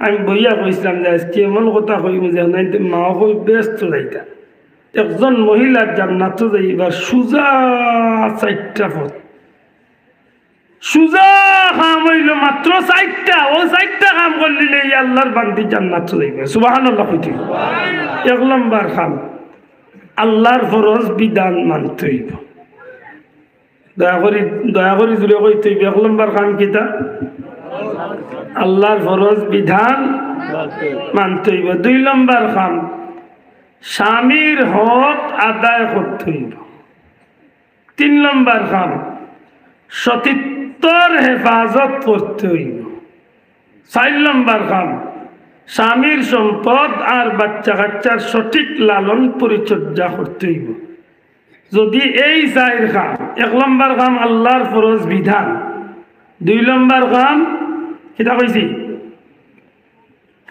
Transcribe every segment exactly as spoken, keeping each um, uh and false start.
আমি বইয়া কইছিলাম যে আইজকে এমন কথা কইমু যে হুনাইতে মাও কই বেহেস্তো যাইতা। একজন মহিলার জান্নাতো যাইবার সুজা চাইরটা পথ। সুজা কাম অইলো মাত্র চাইরটা। অউ চাইরটা কাম করলিলে ই আল্লার বান্দি জান্নাতো যাইবা। সুবহানাল্লাহ কইতে অইবো। এক লম্বর কাম, আল্লার ফরজ বিধান মানতে অইবো। দয়া করি, দয়া করি জুরে কইতে অইবো, এক লম্বর কাম কিতা? আল্লার ফরজ বিধান মানতে অইবো। দুই লম্বর কাম, স্বামীর হক আদায় করতে অইবো। তিন লম্বর কাম, সতীত্বর হেফাজত করতে অইবো। চাইর লম্বর কাম, স্বামীর সম্পদ আর বাচ্চা কাচ্চার সঠিক লালন পরিচর্যা করতে অইবো। যদি এই চাইর কাম, এক লম্বর কাম আল্লার ফরজ বিধান, দুই লম্বর কাম কিতা কইছি?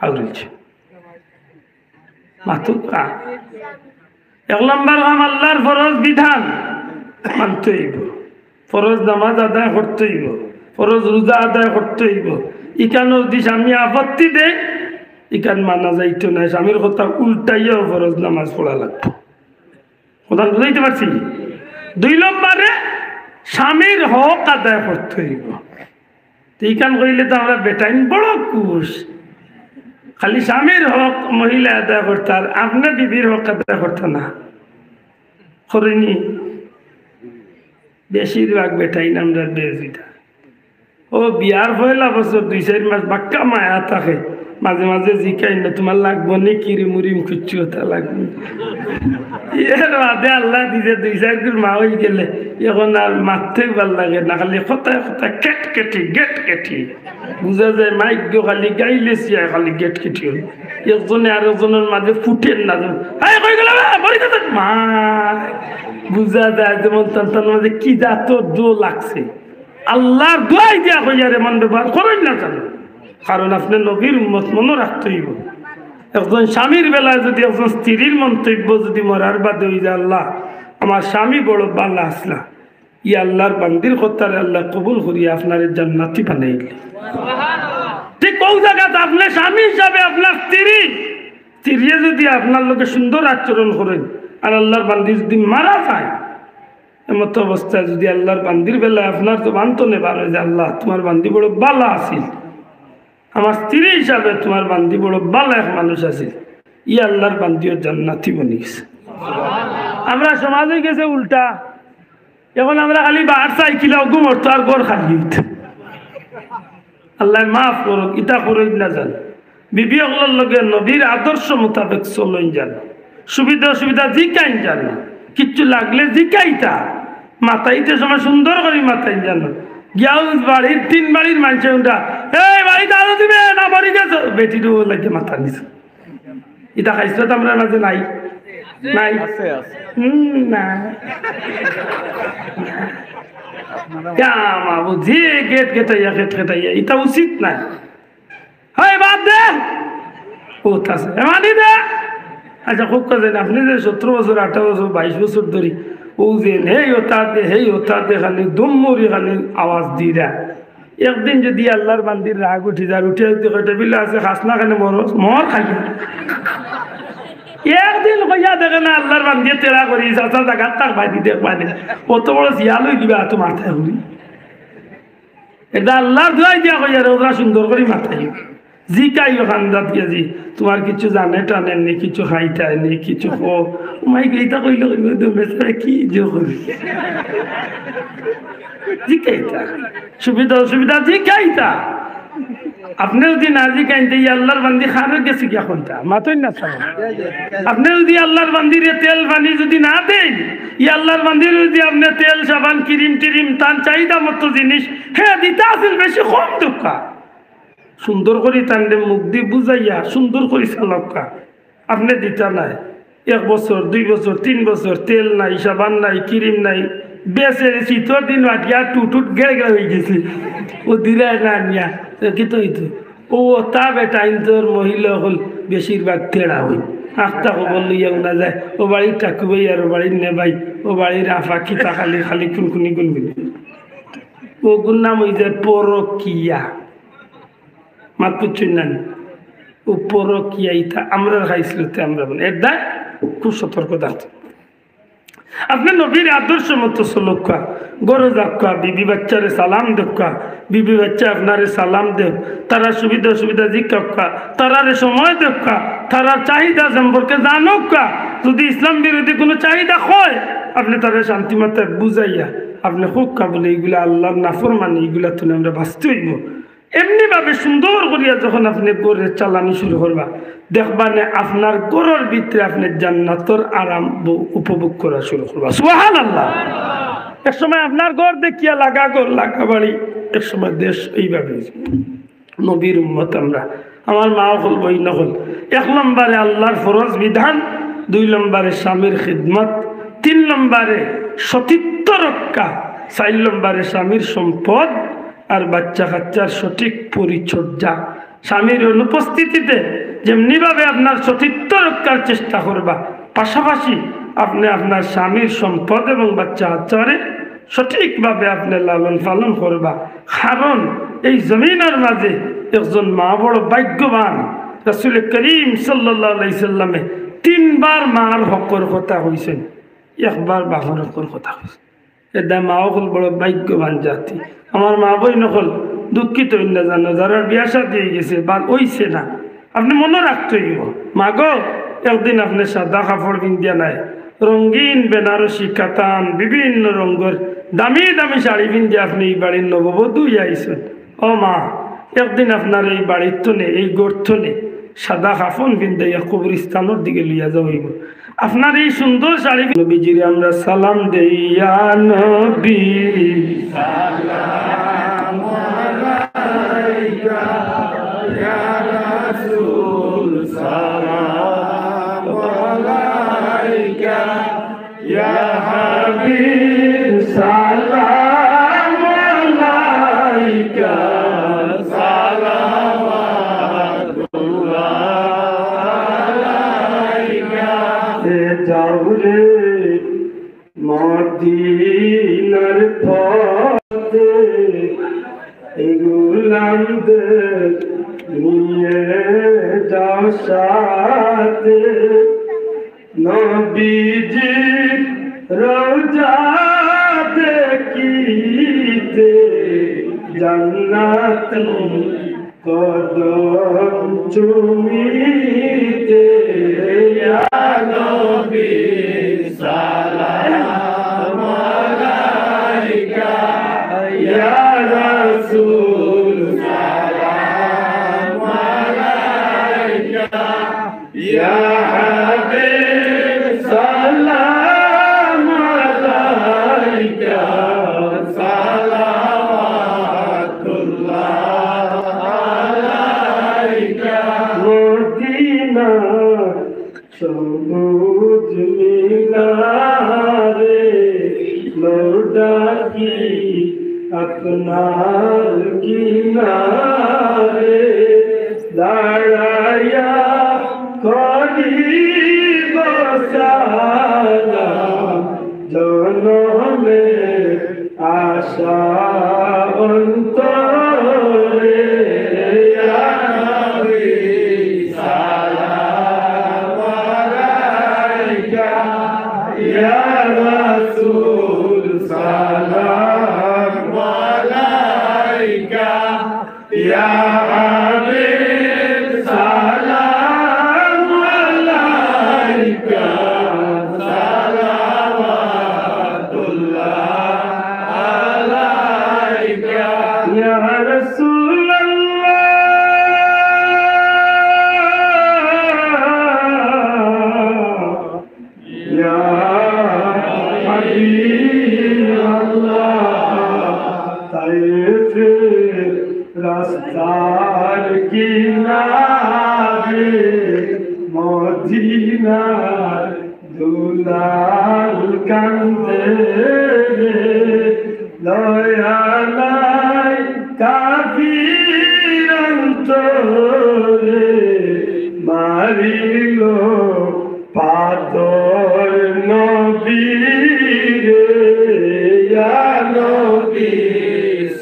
পাউরিছে। মাতুক্কা। এক লম্বর কাম আল্লার ফরজ বিধান মানতে অইবো। ফরজ নামাজ আদায় করতে অইবো, ফরজ রোজা আদায় করতে অইবো। ইখানো যদি স্বামী আপত্তি দেয়, ইখান মানা যাইতো নায়। স্বামীর কথা উল্টাইয়াও ফরজ নামাজ পড়া লাগবো। কথা বুঝাইতে পারছি? দুই লম্বরে স্বামীর হক আদায় করতে অইবো। তো ইখান কইলে তো আমরা বেটাইন বড় খুশ। খালি স্বামীর হক মহিলা আদায় করতা, আর আপনে বিবির হক আদায় করতা না। করেনি? বেশিরভাগ বেটাইন আমরার বেজিতা। ও বিয়ার পয়লা বছর দুই চাইর মাস বাক্কা মায়া থাকে, মাঝে মাঝে জিকাইন না, "তুমার লাগবো নি কিরিম উরিম কিচ্ছু?" ওটা লাগবো। এর বাদে আল্লায় দিছে দুই চাইর গুর মা অইগেলে, এখন আর মাততেউ ভালা লাগে না, খালি কথায় কথায় কেটকেটি, গেটকেটি। বুঝা যায় মাইগ্য খালি গাইলে সিয়ায় খালি গেটকেটি অয়। একজনে আরকজনর মাঝে ফুটের না, "এই কই গেলা বে? মরি গেছে মা।" বুঝা যায় যেমন তান তান মাঝে কি জাতর দো লাগছে। আল্লার দোয়াই দিয়া কইয়ার এমন ব্যবহার করইন না যেন। কারণ আপনে নবীর উম্মত, মনো রাখতে অইবো। একজন স্বামীর বেলায় যদি একজন স্ত্রীর মন্তব্য যদি মরার বাদে অই যায়, "আল্লাহ, আমার স্বামী বড় ভালা আছলা, ই আল্লার বান্দির কথারে আল্লায় কবুল করিয়া আপনারে জান্নাতি বানাইলে।" ঠিক অউ জাগাত আপনে স্বামী হিসাবে আপনার স্ত্রী, স্ত্রীয়ে যদি আপনার লগে সুন্দর আচরণ করইন, আর আল্লার বান্দি যদি মারা যায়, এমতো অবস্থায় যদি আল্লার বান্দির বেলায় আপনার জবান তনে বার অয় যে, "আল্লাহ, তুমার বান্দি বড় ভালা আছিল, আমার স্ত্রী হিসাবে তুমার বান্দি বড় ভালা এক মানুষ আছিল, ই আল্লার বান্দিও জান্নাতি বনি গেছে।" আমরা সমাজ অই গেছে উল্টা, এখন আমরা খালি বার চাই কিলা অগু মরতো আর ঘর খালি অইতো। আল্লায় মাফ করউক, ইতা করইন না যেন। বিবি অকলর লগে নবীর আদর্শ মোতাবেক চলইন যেন। সুবিধা অসুবিধা জিকাইন যেন। কিচ্ছু লাগলে জিকাইতা। মাতাইতে সময় সুন্দর করি মাতাইন যেন। গিয়াউ বাড়ির তিন বাড়ির মানষে উল্টা, "এই বাড়িত আলো দিবে না, মরি গেছে।" বেটিরও লাগে মাথা নিচে। ইতা খাইছলত আমরার মাঝে নাই? নাই? আছে, আছে। হুম, না। ইয়া মাবুদ, যে গেট গেটাইয়া, গেট গেটাইয়া, ইতা উচিত নায়। "হেই, বাদ দে।" ও, তা আছে। "এ, মানি দে।" আচ্ছা, খুব কাজে না, আপনে যে সতেরো বছর, আঠারো বছর, বাইশ বছর ধরি, ও যে, "হেই, ওতা দে, হেই, ওতা দে", খালি দুমুরি খালি আওয়াজ দিরা। একদিন যদি আল্লার বান্দির রাগ উঠি যার, উঠে যদি কয়, "টেবিলে আছে, খাস না কেনে, মর, মর খালি।" একদিন কইয়া দেখে না, আল্লার বান্দিয়ে তেরা করি, চাচা জাগাত থাক, ভাই, দেখবা নে। অত বড় জিয়াল অই দিবা, এত মাথায় ঘুরি। এটা আল্লার দোয়াই দিয়া কইয়ার, ওরা সুন্দর করি মাতাইও। জিকাইও খান্দাত গিয়া জি, "তুমার কিছু জানে টানে নি, কিছু খাইতায় নি, কিছু খো।" মাই গইতা কইলে কইবে, "তো বেচারা কি যে করি?" জিকাইতা। সুবিধা অসুবিধা জিকাইতা। আপনে যদি না জিকাইন, তে ই আল্লার বান্দি খারর গেছে গিয়া কইতা। মাতইন না সাব। আপনে যদি আল্লার বান্দিরে তেল পানি যদি না দেইন, ই আল্লার বান্দিরে যদি আপনে তেল, সাবান, ক্রিম টিরিম, তান চাহিদা মতো জিনিস, হে দিতা আছিল বেশি কম দরকার। সুন্দর করি তানরে মুখ দি বুঝাইয়া, সুন্দর করি চালাউক্কা। আপনে দিতা নায়। এক বছর, দুই বছর, তিন বছর, তেল নাই, সাবান নাই, ক্রিম নাই। বেচে শীতর দিন মাটিয়া টুটুট গেড়ে গেড়ে অই গেছে। ও দিরায় না নিয়া, তো কিতা অইতো? ও তা বেটাইন্তর মহিলা অকল বেশিরভাগ তেরা অইন। আখতা খবর লইয়া উনা যায়, ও বাড়ির টাকু ভাই আর ও বাড়ির নে ভাই, ও বাড়ির আফা কিতা খালি, খালি কুনকুনি গুনগুনি। অগুর নাম অইযায় পরকিয়া। মাত বুঝছইন না নি? উপরও কি আইতা, আমরার খাইছলতে আমরা মানে এর দায় খুব সতর্ক থাকতে। আপনে নবীর আদর্শ মতো চলউক্কা, ঘরো যাউক্কা, বিবি বাচ্চারে সালাম দেউক্কা, বিবি বাচ্চা আপনারে সালাম দেউক, তারার সুবিধা অসুবিধা জিকাউক্কা, তারারে সময় দেউক্কা, তারার চাহিদা সম্পর্কে জানউক্কা। যদি ইসলাম বিরোধী কুনু চাহিদা অয়, আপনে তারে শান্তি মাতায় বুঝাইয়া আপনে কউক্কা বুলে, "ইগুলা আল্লার নাফরমানি, ইগুলা থনে আমরা বাঁচতে অইবো।" এমনি ভাবে সুন্দর করিয়া যখন আপনে ঘরর চালানি শুরু করবা, দেখবা নে আপনার ঘরর ভিতরে আপনে জান্নাতর আরাম ব-, উপভোগ করা শুরু করবা। সুবহানাল্লাহ। এক সময় আপনার ঘর দেখিয়া লাগা ঘর, লাগা বাড়ি, এক সময় দেশ এইভাবে। নবীর উম্মত আমরা, আমার মা অকল, বইন অকল, এক নম্বরে আল্লার ফরজ বিধান, দুই নম্বরে স্বামীর খিদমত, তিন নম্বরে সতীত্ব রক্ষা, চাইর নম্বরে স্বামীর সম্পদ, আর বাচ্চা কাচ্চার সঠিক পরিচর্যা। স্বামীর অনুপস্থিতিতে যেমনি ভাবে আপনার সতীত্ব রক্ষার চেষ্টা করবা, পাশাপাশি আপনে আপনার স্বামীর সম্পদ এবং বাচ্চা কাচ্চারে সঠিকভাবে আপনে লালন পালন করবা। কারণ এই জমিনর মাঝে একজন মা বড় ভাগ্যবান। রাসূলে করিম সাল্লাল্লাহু আলাইহি সাল্লামে তিনবার মার হকর কথা কইছইন, একবার বাপর হকর কথা কইছইন। এরদায় মা অকল বড় ভাগ্যবান জাতি। আমার মা বইন অকল দুঃখিত অইন না জানো, যারার বিয়া শাদী অইগেছে বা অইছে না, আপনে মনো রাখতে অইবো, মা গো, একদিন আপনে সাদা কাপড় পিন্দিয়া নায়, রঙিন বেনারসি কাতান, বিভিন্ন রঙর দামি দামি শাড়ি পিন্দিয়া আপনে ই বাড়ির নববধূ অইয়া আইছইন। ও মা, একদিন আপনারে ই বাড়ির থনে, ই ঘর থনে সাদা কাফন পিন্দাইয়া কবরস্থানর দিকে লইয়া যাওয়া অইবো। আপনার ই সুন্দর শাড়ি, নবীজিরে আমরা সালাম দেই, ইয়া নবী। এ যাও রে মদিনার পথে, এই গোলামদের নিয়ে যাও সাথে। নবীজির রওজা দেখিতে, জান্নাতি কদম চুমিতে। ইয়া নবী সালাম আলাইকা, ইয়া রাসূল সালাম আলাইকা, ইয়া হাবিব সালাম আলাইকা, সালাওয়াতুল্লাহ আলাইকা। মদিনা সবুজ মিনারে, লৌট ডাকি আপনার কিনারে, দাঁড়াইয়া করিব সালাম, জনমে আশা অন্তরে। ইয়া নবী সালাম আলাইকা, ইয়া রাসূল সালাম আলাইকা, ইয়া হাবিব সালাম আলাইকা, সালাওয়াতুল্লাহ আলাইকা। ইয়া রাসূলুল্লাহ, ইয়া হাবিবাল্লাহ, তায়েফের রাস্তার কিনারে মদিনার দুলাল কান্দে রে, দয়া নাই কাফির অন্তরে, মারিল পাথর নবীরে। ইয়া নবী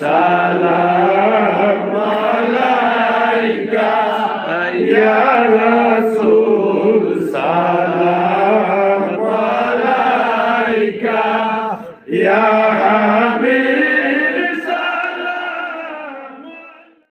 সালাম আলাইকা, يا رسول سلام عليك يا